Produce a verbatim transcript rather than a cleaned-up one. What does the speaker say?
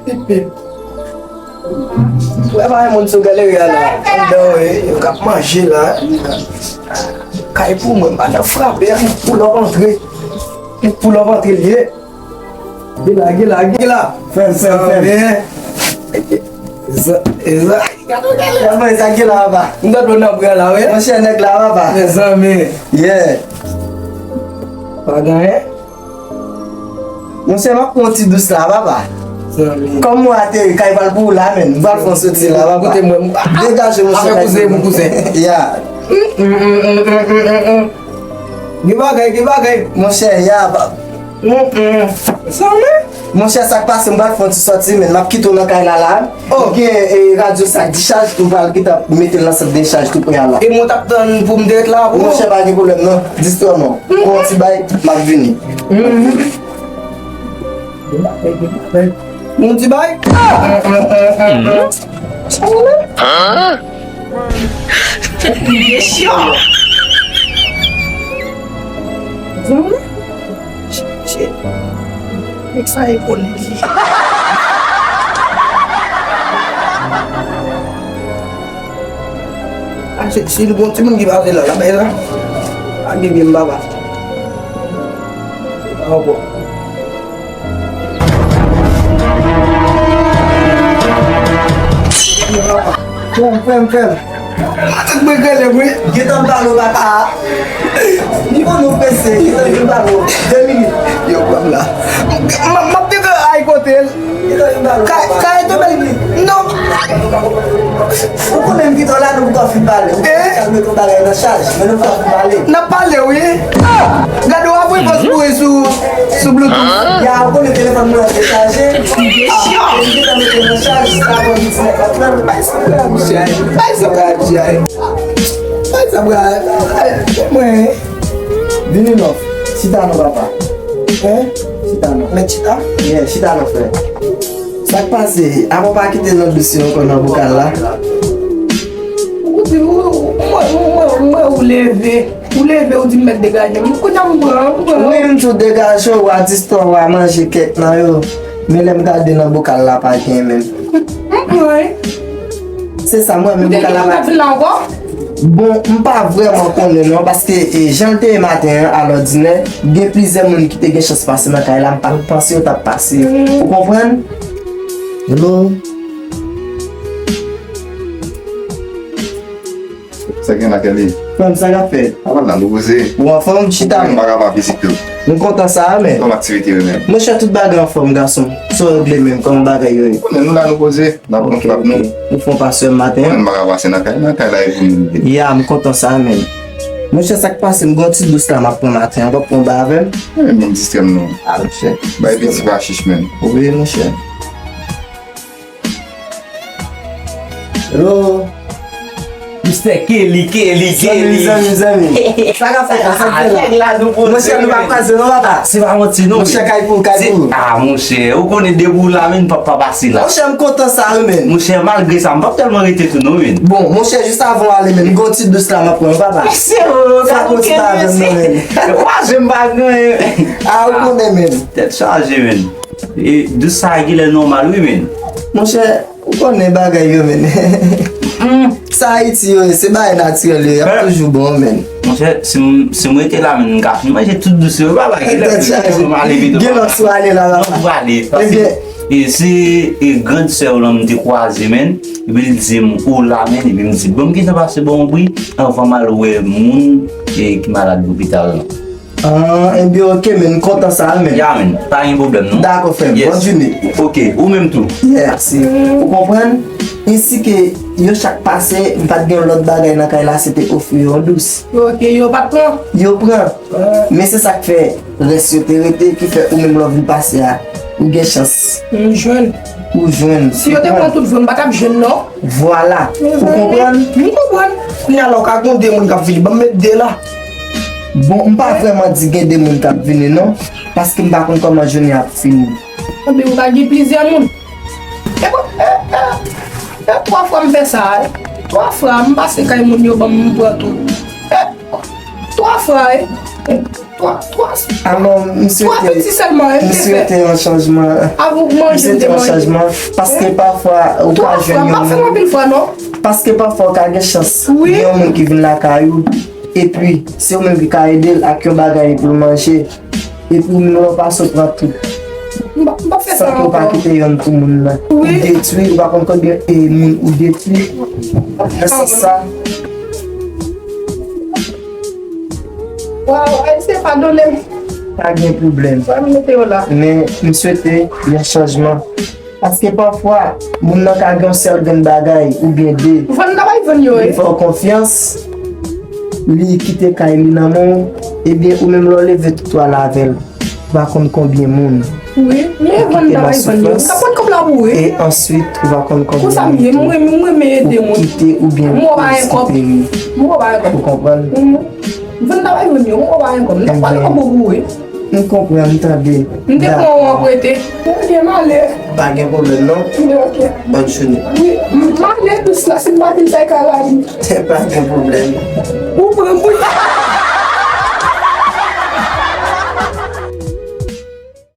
Pip, pip. Wè pa yon moun sou galè a la. Anndan, wi, yo k ap manje la. Kay pou mwen, madan frape, m pou l ap antre. M pou l ap antre, l ye. Gila, gila, gila. Fèm, fèm, fèm. Eza, eza. Gade sa gila, papa. M tande w nan bra la, wi. Monchè, nèg la, papa. Mezanmi. Yeah. Pa gen anyen. Monchè, m ap pran yon ti dous la, papa. Zanmi. Kòm mwen ateri, kay pral pou ou la, menn. M pral fè yon soti la, papa. Koute mwen. Degaje, monchè, avèk kouzen, mon kouzen. Ya. Gen bagay, gen bagay. Monchè, ya, pa. Zanmi. Monchè, sa k pase, m pral fè yon ti sòti, menn. M ap kite w nan kay la, la. Oh. Gen, e, radyo sa k dichaj, m pral gentan mete l nan sant dechaj tou prè a la. E mwen t ap tann pou m te ret la pou ou. Monchè, pa gen pwoblèm, non. Distrè w non. Pran yon ti bay, m ap vini. Yon ti bay? Sa w rele? Zanmi? Shit. Nèg sa e vòlè li. A, se, se yon timoun ki pase la, la, bay la. A, gen byen baba. Ankò. Fèm, fèm, fèm. Matant mwen rele m, wi. Gentan m pale w, papa. Li konn ou prese, gentan m pale w. De minit. Yo, pran m la. M, m, m ap gentan ay kote l. Gentan m pale w, papa. Kay, kay tonbe l. Non. Ou konnen m gentan la, nou poko fin pale. Eh? Sa mete yon bagay nan chaj, men nou poko fin pale. N ap pale, wi. Ah! Gade w ap voye vòs boure sou, sou Bluetooth. Ya, ou konnen telefòn mwen an dechaje. Ah, e m gentan mete l nan chaj, sa pran vennsenk ap pran. Bay sa bra, monchè. Bay sa bra, monchè. Bay sa bra. Mwen. Vini non. Chita non, papa. Hein? Chita non. Mèt chita? Yeah, chita non, frè. Sa k pase? Apa w pa kite nan dosye ankò nan bokal la? Ou di, ou, ou, mwen, mwen, mwen, ou leve. Ou leve, ou di m mèt degaje m. Kounye a m pran, m pran. Wi, m tou degaje w, w a distò, w a manje kèk nan yo. Men lè m gade nan bokal la, pa gen menm. M pran, wi. Se sa, mwen menm, bokal la pa. Ou te gen pou vin la ankò? Bon, m pa vrèman konnen non, paske, e, jan l te ye maten an, alòdinè, gen plizyè moun ki te gen chans pase nan kay la, m pa t panse yo t ap pase. Ou konprann? Hello? Sa gen la, Kelly? Frè m, sa k ap fèt? Apa la, nou poze? Ou anfòm, chita. M pa ka pa vizite w. M kontan sa, men. Kòman aktivite yo menm? Monchè, tout bagay anfòm, gason. Sa w regle menm, kòman bagay yo ye? Konnen nou la, nou poze. N ap pran frap nou. Ou fè yon pa sèm maten an? Mwen m pa ka pase nan kay, nan kay la e pou m rive. Ya, m kontan sa, men. Monchè, sa k pase, m gen yon ti dous la, m ap pran maten an. W ap pran yon bay avè m? Wi, men m distrè m non. A, monchè. Bay piti pa chich, men. Wi, monchè. Hello. Mistè Kelly, Kelly, Kelly. Zanmi, zanmi, zanmi. Sa k ap fèt la, sa k fèt la? Nèg la nou poze. Monchè, nou pa kwaze non, papa. Se pa manti non. Monchè, kay pou, kay pou. A, monchè, ou konnen depi w la, men, pa, pa pase la. Monchè, m kontan sa, wi, men. Monchè, malgre sa, m p ap tèlman rete tou non, men. Bon, monchè, jis avan w ale, men, m gon ti dous la, m ap pran, papa. Mesye, o, gade ou kenbe, mesye. Wa, je m pa gen. A, ou konnen, men. Tèt chaje, men. E, dous sa a genlè nòmal, wi, men. Monchè, ou konnen bagay yo, men. Sa Ayiti yo ye, se bagay natirèl yo ye, y ap toujou bon, men. Monchè, si m, si m rete la, men, m ka fin manje tout dous yo, papa, genlè pou m ale pito. Gen lòt sou ale la, papa. Non, m prale, paske, e, se, e, grann sè w lan m te kwaze, men, epi l di m, ou la, men, epi m di, bon, m gentan pase bò yon bri, anvan m al wè moun, e, ki malad lopital lan. Ah, ebyen, oke, men, m kontan sa, men. Ya, men, pa gen pwoblèm, non. Dakò, frè m. Yes. Bòn jounen. Oke, ou menm tou. Mèsi. Ou konprann? Ensi ke yo chak pase, m pa t gen yon lòt bagay nan kay la, se te ofri yo yon dous. Oke, yo pa t pran? Yo pran. Ah. Men se sa k fè rès yo te rete, ki fè ou menm lè w vin pase a, ou gen chans. M jwenn. Ou jwenn. Si yo te pran tout vre, m pa t ap jwenn, non. Vwala. Ou konprann? M konprann. Kounye a la, ou ka gen de moun k ap vini. Ban m met de la. Bon, m pa vrèman di gen de moun k ap vini, non. Paske m pa konn kòman jounen an ap fini. Anben, ou ka gen plizyè moun. E bon, e, e, e, twa fwa m fè sa, e. Twa fwa, m pase kay moun yo, ban m, m pran tou. E, Twa fwa, wi. Twa, twa, Alò, m twa swete, piti sèlman, wi, m m te fè. swete yon chanjman. Avèk M manje, m swete te yon manje. Chanjman. Paske pafwa, ou Twa ka fwa, jwenn m pa fè l yon anpil fwa, non. Paske pafwa ou ka gen chans. Wi. Gen yon moun ki vin lakay ou. Epi, se ou menm ki ka ede l ak yon bagay pou l manje. Epi ou menm lè w pase w pran tout. M pa m pa fè sa San ke ou pa ankò. Kite yonn pou moun nan. Wi. Ou detwi, ou pa konn konbyen e moun ou detwi. Nan sans sa, Waw, Ayisyen, padone m. Pa gen pwoblèm. Wè m mete yo la. Men, m swete yon chanjman. Paske pafwa, moun nan ka gen yon sèl grenn bagay oubyen de. Vann nan bay vann yo, Li e. Fè w konfyans, li kite kay li nan men w, ebyen ou menm lè w leve tout ou al avè l. Ou pa konn konbyen moun. Wi, men vann nan bay vann yo. M ka pran kòb la pou ou, wi. E answit, ou pa konn konbyen Konsa m ye, m renmen, m renmen ede moun. Kite oubyen M wè pa gen kòb. M wè pa gen kòb. Ou konprann? Mhm. Vann nan bay vann yo, m wè pa gen kòb. M ta pran kòb pou ou, wi. M konprann, m tande. M te pran yon prete. Ebyen, m ale. Pa gen pwoblèm non. Ebyen, ok. Bòn jounen. Wi, m ale dous la, si m pa vin sa e ka rayi. Pa gen pwoblèm. Ou pran m